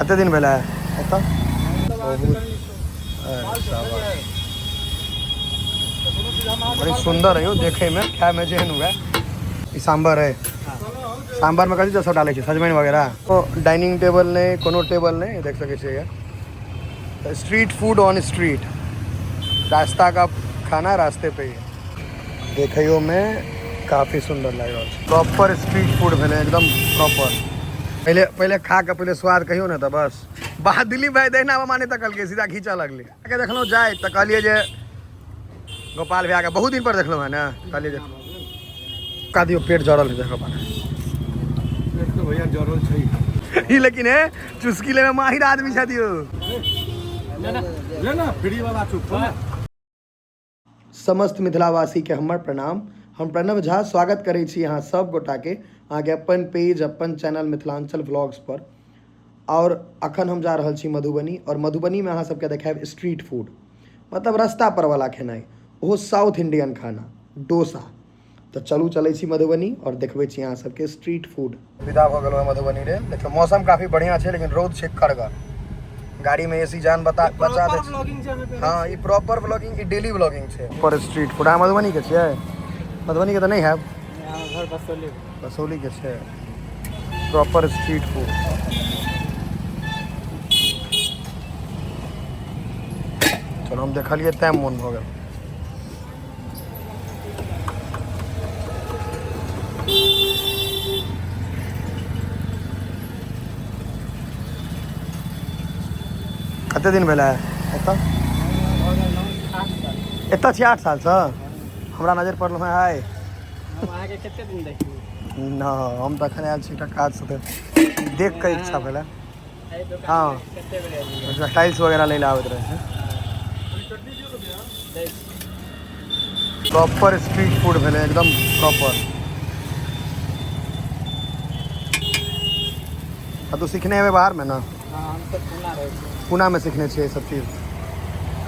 कते दिन भेलै एतऽ? बहुत बड़ी सुंदर है देखे में, खाए में जेहन हुए। ई सांबर है, सांबर में कथी सब डालै छै? सजमनि वगैरह। ओ डाइनिंग टेबल नहीं, कोनो टेबल नहीं, देख सकै छियै। स्ट्रीट फूड ऑन स्ट्रीट, रास्ता का खाना रास्ते पे ही। देखैयो में काफी सुंदर लागि रहल छै। प्रॉपर स्ट्रीट फूड भेलै एकदम प्रॉपर। पहिले पहिले खा के पहिले स्वाद कहियो ने तऽ बस। बात दिलीप भाई दहिना मामा नहि तकलकै, सीधा खींचऽ लगलै। के देखलहुँ जाय तऽ कहलियै जे गोपाल भैया के बहुत दिन पर देखलहुँ हँ ने, कहलियै जे का दियौ, पेट जरल है गोपाल। पेट तो भैया जरल छै। ई लेकिन हे चुस्की लेमे माहिर आदमी छथि यौ। ले ना फ्री वाला चुप ना। समस्त मिथिलावासीके हमर प्रणाम। हम प्रणव झा स्वागत करै छी अहाँ सब गोटाके अहाँके अपन पेज अपन चैनल मिथिलांचल व्लॉग्स पर। और अखन हम जा रहल छी मधुबनी, और मधुबनीमे अहाँ सबके देखायब स्ट्रीट फूड, मतलब रास्ता पर वाला खेनाइ, ओहो साउथ इंडियन खाना डोसा। तऽ चलू चलै छी मधुबनी और देखबै छी अहाँ सबके स्ट्रीट फूड। विदा भऽ गेलहुँ मधुबनी रे। देखियौ मौसम काफी बढ़िया छै, लेकिन रौद छै कड़गर। गाड़ी में एसी जान बता बचा दे छै। हाँ, ई प्रॉपर व्लॉगिंग, ई डेली व्लॉगिंग छै। पर स्ट्रीट फूड। अहाँ मधुबनी के छियै? मधुबनी के तऽ नहि हैब, घर बसौली। बसौली के छै। Proper street food. चलो हम देखलियै तैं मोन भऽ गेल। कते दिन भेलै एतऽ? एतऽ छी 8 सालसँ। हमरा नजर पड़ल हँ आइ। अहाँके कते दिन देखियै? न, हम तऽ एखन आयल छी एकटा काजसँ, तऽ देख कऽ इच्छा भेलै। हाँ, टाइल्स वगैरह लै लए आबैत रहै छै। प्रॉपर स्ट्रीट फूड भेलै एकदम प्रॉपर। आ तू सीखने हेबै बाहरमे ने? पूनामे सीखने छियै सब चीज।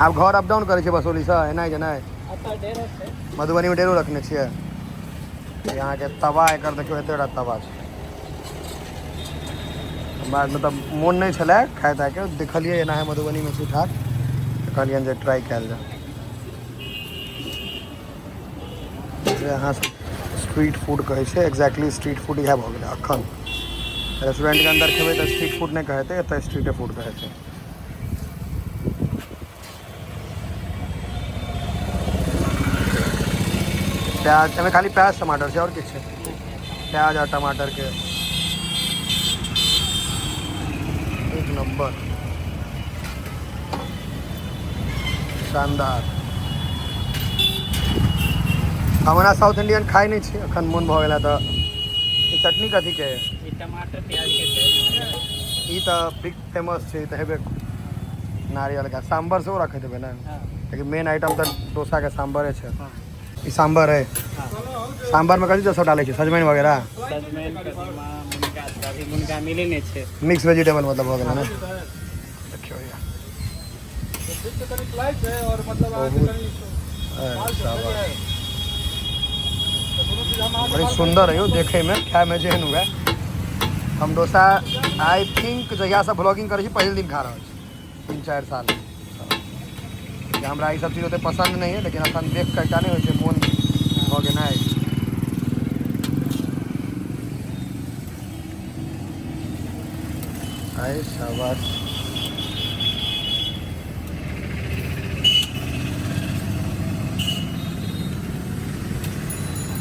आब घर अप डाउन करै छियै बसौलीसँ एनाइ जेनाइ? मधुबनीमे डेरो रखने छियै। अहाँके तवा एकर देखियौ, एते बड़ा तवा छै। हमरा मतलब मोन नहि छलै खाय तायके, देखलियै एना है मधुबनीमे छै ठाठ, तऽ कहलियनि जे ट्राई कयल जाय। जे अहाँ स्ट्रीट फूड कहै छै, एक्जैक्टली स्ट्रीट फूड इएह भऽ गेलै। अखन रेस्टोरेंटके अन्दर खेबै तऽ स्ट्रीट फूड नहि कहेतै, एतऽ स्ट्रीटे फूड कहेतै। प्याज एहिमे खाली प्याज टमाटर छै, आओर किछु छै? प्याज और टमाटर के एक नंबर शानदार। हमरा साउथ इंडियन खाइ नहि छी, अखन मोन भऽ गेल तऽ। ई चटनी कथी के? ई टमाटर प्याज के छै। ई तऽ बिग फेमस छै, ई तऽ हेबे। नारियल के सांबर सेहो रखैत हेबै ने? लेकिन मेन आइटम तऽ डोसा के सांबरे छै। ई सांबर है, सांबर में कथी सब डालै छै? सजमनि वगैरह? सजमनि, कदीमा, मुनगा। अभी मुनगा मिले नहि छै। मिक्स वेजिटेबल मतलब भऽ गेल ने। देखियौ भैया, बहुत बड़ी सुंदर है देखे में, खाए में जेहन हुए। हम डोसा I think जहियासँ ब्लॉगिंग करै छी पहिल दिन खा रहल छी, 3-4 साल। हमरा ई सब चीज ओते पसन्द नहि है, लेकिन अखन देख कऽ एकटा नहि होइ छै मोन भऽ गेनाइ। आइ शाबाश।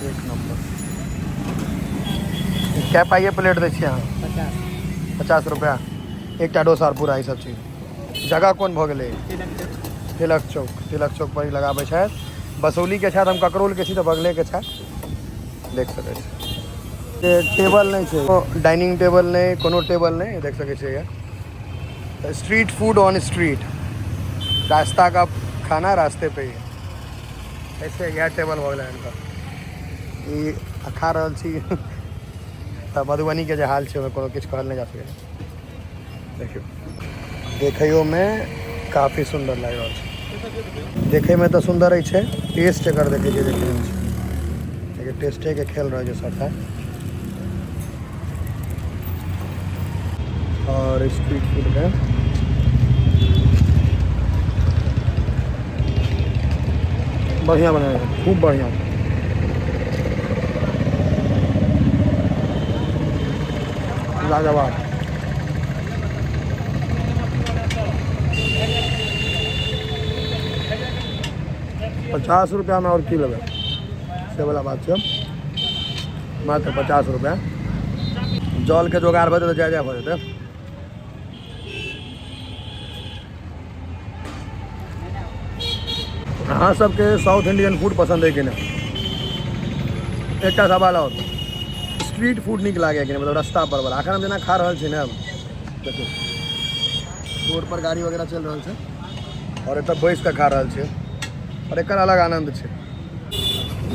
एक नंबर। कै पाइए प्लेट दै छियै अहाँ? 50। 50 रुपया एकटा डोसा और पूरा ई सब चीज। जगह कोन भऽ गेलै? तिलक चौक। तिलक चौक पर ही लगाबै छथि। बसौलीके छथि, हम ककरौलके छी, तऽ बगलेके छथि। देख सकै छी टेबल नहि छै, डाइनिंग टेबल नहि, कोनो टेबल नहि, देख सकै छियै। स्ट्रीट फूड ऑन स्ट्रीट, रास्ता का खाना रास्ते पे ही। ऐसे इएह टेबल भऽ गेलै हिनकर। ई खा रहल छी तऽ मधुबनीके जे हाल छै ओहिमे कोनो किछु कहल नहि जा सकैए। देखियौ, देखैयोमे काफी सुन्दर लागि रहल छै। देखैमे तऽ सुन्दर छै, टेस्ट एकर देखै छियै जे केहन छै। लेकिन टेस्टेके खेल रहै छै सबटा। आओर स्ट्रीट फूडमे बढ़िआँ बनाए खूब बढ़िआँ। लाजवाब। 50 रुपैआमे आओर की लेबै से वाला बात छै। मात्र 50 रुपैआ। जलके जोगाड़ भऽ जेतै तऽ जाय जाय भऽ जेतै। अहाँ सबके साउथ इंडियन फूड पसन्द है कि नहि? एकटा सवाल आओर, स्ट्रीट फूड नीक लागैए कि नहि? मतलब रास्ता पर वाला। एखन हम जेना खा रहल छी ने, देखियौ रोड पर गाड़ी वगैरह चलि रहल छै आओर एतऽ बैस कऽ खा रहल छियै आओर एकर अलग आनन्द छै।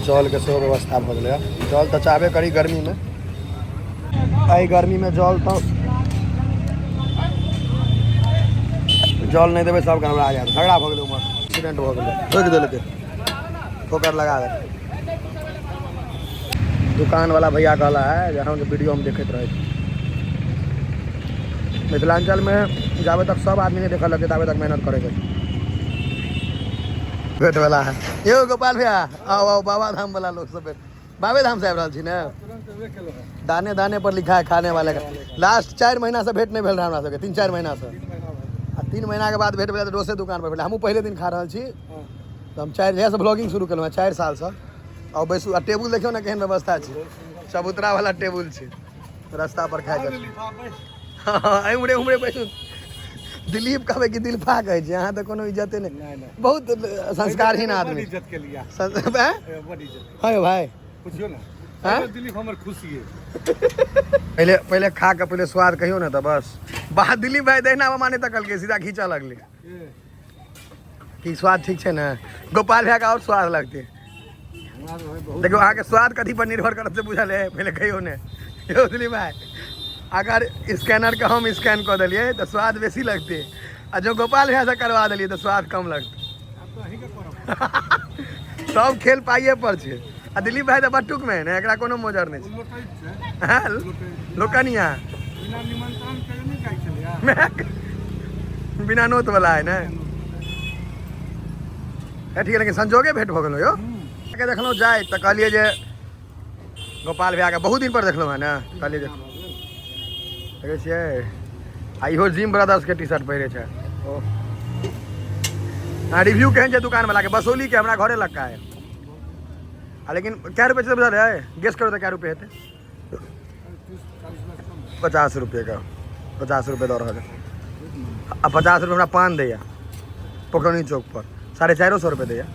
जलके सेहो व्यवस्था भऽ गेलै। जल तऽ चाहबे करी गर्मीमे, एहि गर्मीमे जल तऽ जल नहि देबै सब गड़बड़ा जायत। झगड़ा भऽ गेलै उम्हर, एक्सीडेंट भऽ गेलै, ठोकि देलकै, ठोकर लगा देलकै। दुकान वाला भैया कहला है जे अहाँके वीडियो हम देखैत रहै छी। मिथिलाञ्चलमे जाबे तक सब आदमी नहि देखऽ लगतै ताबे तक मेहनत करैके छै। भेट वाला है यौ गोपाल भैया, आओ आओ, बाबा धाम वाला लोग सब भेट। बाबे धाम से आबि रहल छी ने? दाने दाने पर लिखा है खाने वाले का। लास्ट 4 महीना से भेंट नहीं भेल रहा हमरा सबके, 3-4 महीना से। आ 3 महीना के बाद भेंट भेल तऽ दोसरे दुकान पर भेल। हमहूँ पहिले दिन खा रहल छी। तऽ हम 4 जहियासँ ब्लॉगिंग शुरू केलहुँ हेँ 4 सालसँ। आउ बैसू। आ टेबुल देखियौ ने केहन व्यवस्था छै, चबूतरा वाला टेबुल छै, रास्ता पर खाइ के। हँ, उम्हरे उम्हरे बैसू। दिलीप कहबै कि दिलफा कहै छै? अहाँ तऽ कोनो इज्जते नहि, बहुत संस्कारहीन आदमी। इज्जत के लिए हँ यौ भाई पुछियो ने, दिलीप हमर खुशी है। पहले पहले खा के पहले स्वाद कहियो ने तऽ बस। बात दिलीप भाई दहिना मामा नहि तकलकै, सीधा खींचऽ लगलै कि स्वाद ठीक छै ने। गोपाल भैया के आओर स्वाद लगतै। देखियौ अहाँके स्वाद कथी पर निर्भर करत से बुझल है? पहले कहियो ने यौ दिलीप भाई, अगर स्कैनर के हम स्कैन कऽ देलियै तऽ स्वाद बेसी लगतै, आ जो गोपाल भैया से करवा देलियै तऽ स्वाद कम लगतै। सब खेल पाइए पर छै। आ दिलीप भाई तऽ बटुक में है ने, एकरा कोनो मोजर नहि छै। लोकनिया बिना नोत वाला है ने। ठीक है, लेकिन संजोगे भेंट भऽ गेलो यौ। के देखलहुँ जाय तऽ कहलियै जे गोपाल भैया के बहुत दिन पर देखलहुँ हँ ने, कहलियै जे देखै छियै। आ इहो जिम ब्रदर्स के टी शर्ट पहिरे छै। ओ आ रिव्यू केहन छै दुकान वाला के? बसौली के, हमरा घरे लग्का है। आ लेकिन कै रुपये छै बुझल है? गेस करो तऽ कै रुपये हेतै? 50 रुपये का, 50 रुपये दऽ रहल है। आ 50 रुपये हमरा पान दैया पोखरौनी चौक पर, 450 रुपये दैया।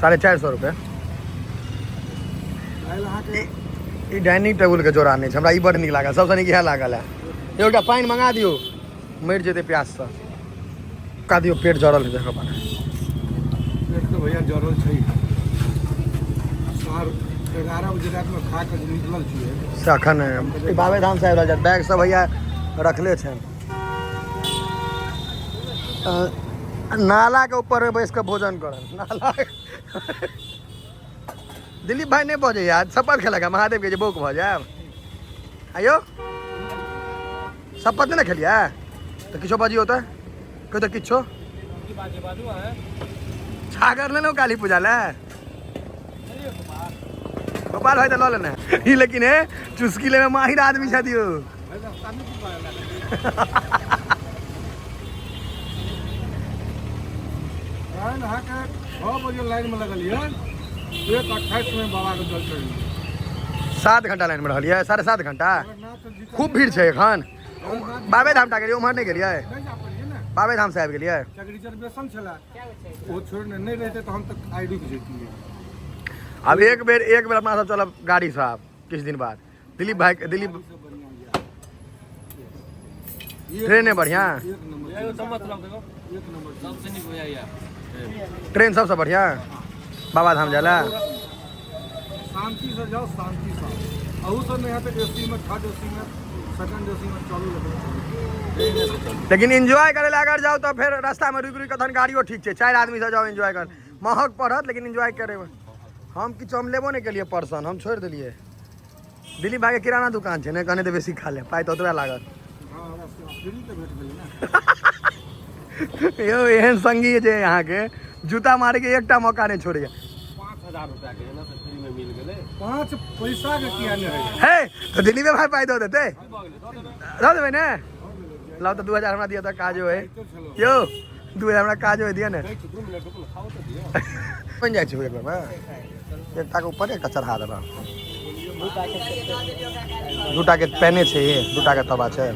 450 रुपये। ई डाइनिंग टेबुल के जोड़ा नहि छै, हमरा ई बड़ नीक लागल, सबसँ नीक इएह लागल है। एकटा पानि मंगा दियौ, मरि जेतै प्याससँ। का दियौ, पेट जरल है जगह पर। पेट तो भैया जरल छै। 11:30 बजे रातिमे खा कऽ निकलल छियै से अखन बाबे धाम से आबि रहल छै। बैग सब भैया रखले छनि। नाला के ऊपर में बैस कऽ भोजन करल नाला। दिलीप भाई नहि बजैया, शपथ खेलक है महादेव के जे बौक भऽ जायब। आइयो शपथ नहि ने खेलियै तऽ किछो बजियौ तऽ कहियौ तऽ किछो। छागर लेलहुँ काली पूजा लए? गोपाल भाई तऽ लऽ लेने ई, लेकिन हे चुस्की लेमे माहिर आदमी छथि यौ। अहाँके 6 बजे लाइनमे लगलियै, 1:28 में बाबा के जल चढ़ेलियै। 7 घंटा लाइन में रहलियै, 7.5 घंटा। खूब भीड़ छै एखन। बाबे धाम टा गेलियै, उम्हर नहि गेलियै? बाबे धाम से आबि गेलियै। रिजर्वेशन छलै, ओ छोड़ने नहि रहितै तऽ हम तऽ आइ रुकि जैतियै। आब एक बेर एक बेर अपना सब चलब गाड़ी से, आब किछु दिन बाद दिलीप भाई दिलीप ट्रेने बढ़िया, ट्रेन सबसे बढ़िया बाबा धाम जाला। शांति से जाओ, शांति से अहू सब नहीं हेतै एसी में, थर्ड एसी में, सेकंड एसी में चलू, लेकिन एंजॉय करे ला अगर जाओ तो फिर रास्ता में रुक रुक तहन गाड़ियो ठीक छै। 4 आदमी से जाओ एंजॉय कर, महग पड़त लेकिन एंजॉय करे। हम किछु हम लेबो नहीं केलिए पर्सन, हम छोड़ि देलिए। दिलीप भाई के किराना दुकान छै ने, कहने तऽ बेसी खा ले, पाइ तऽ ओतबे लागत। हँ, हमरा फ्री के भेट गेलै ने। यौ, एहन संगी जे अहाँके जूता मारे के एकटा मौका नहि छोड़ैया। 5000 रुपया के ना, तऽ फ्री में मिल गेलै। 5 पैसा के किया नहि होइए? हे, तऽ दिलीपे भाई पाइ दऽ देतै। भऽ गेलै, दऽ देबै। दऽ देबै ने? लाउ तऽ 2000 हमरा दिअ तऽ काजो है। यौ, 2000 हमरा काजो है, दिअ ने। दै छी, 2 मिनट रुकू ने, खाओ तऽ दियौ। बनि जाइ छै एक बेरमे। एकटा के ऊपर एकटा चढ़ा देबा। दूटा के पैने छै, ये दूटा के तवा छै।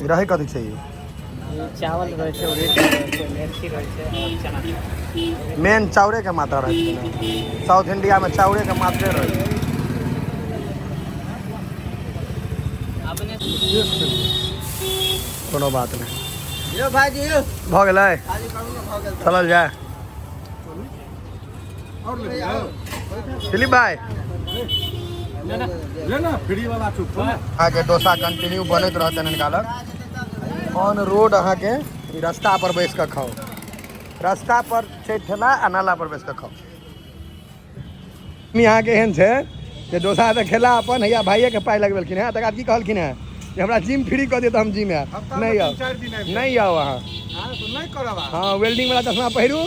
ई रहै कथी छै ई? चावल रहै छै, उड़ीद रहै छै, मेथी रहै छै आओर चना। मेन चाउरे के मात्रा रहै छै ने। साउथ इंडिया में चाउरे के मात्रे रहै छै। अपने कोनो बात नहि। यौ भाईजी, यौ। भऽ गेलै। खाली करू ने, भऽ गेल। चलल जाय। आओर लेबै? दिलीप भाई। ले ना, फ्री वाला चुप ने। अहाँके डोसा कंटिन्यू बनैत रहतनि हिनका लग ऑन रोड। अहाँके ई रास्ता पर बैस कऽ खाउ। रास्ता पर छै ठेला आ नाला पर बैस कऽ खाउ। अहाँके एहन छै जे डोसा तऽ खेला अपन, हैया भाइये के पाइ लगबेलखिन हेँ। तकर बाद की कहलखिन हेँ जे हमरा जिम फ्री कऽ दिअ तऽ हम जिम आयब। हफ्तामे नहि आउ। 3-4 दिन आबि। नहि आउ अहाँ। हँ, तऽ नहि करब आब। हँ, वेल्डिंग वाला चश्मा पहिरू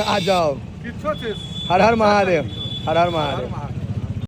आ जाउ। किछो छै। हर हर महादेव, हर हर महादेव। महादेव।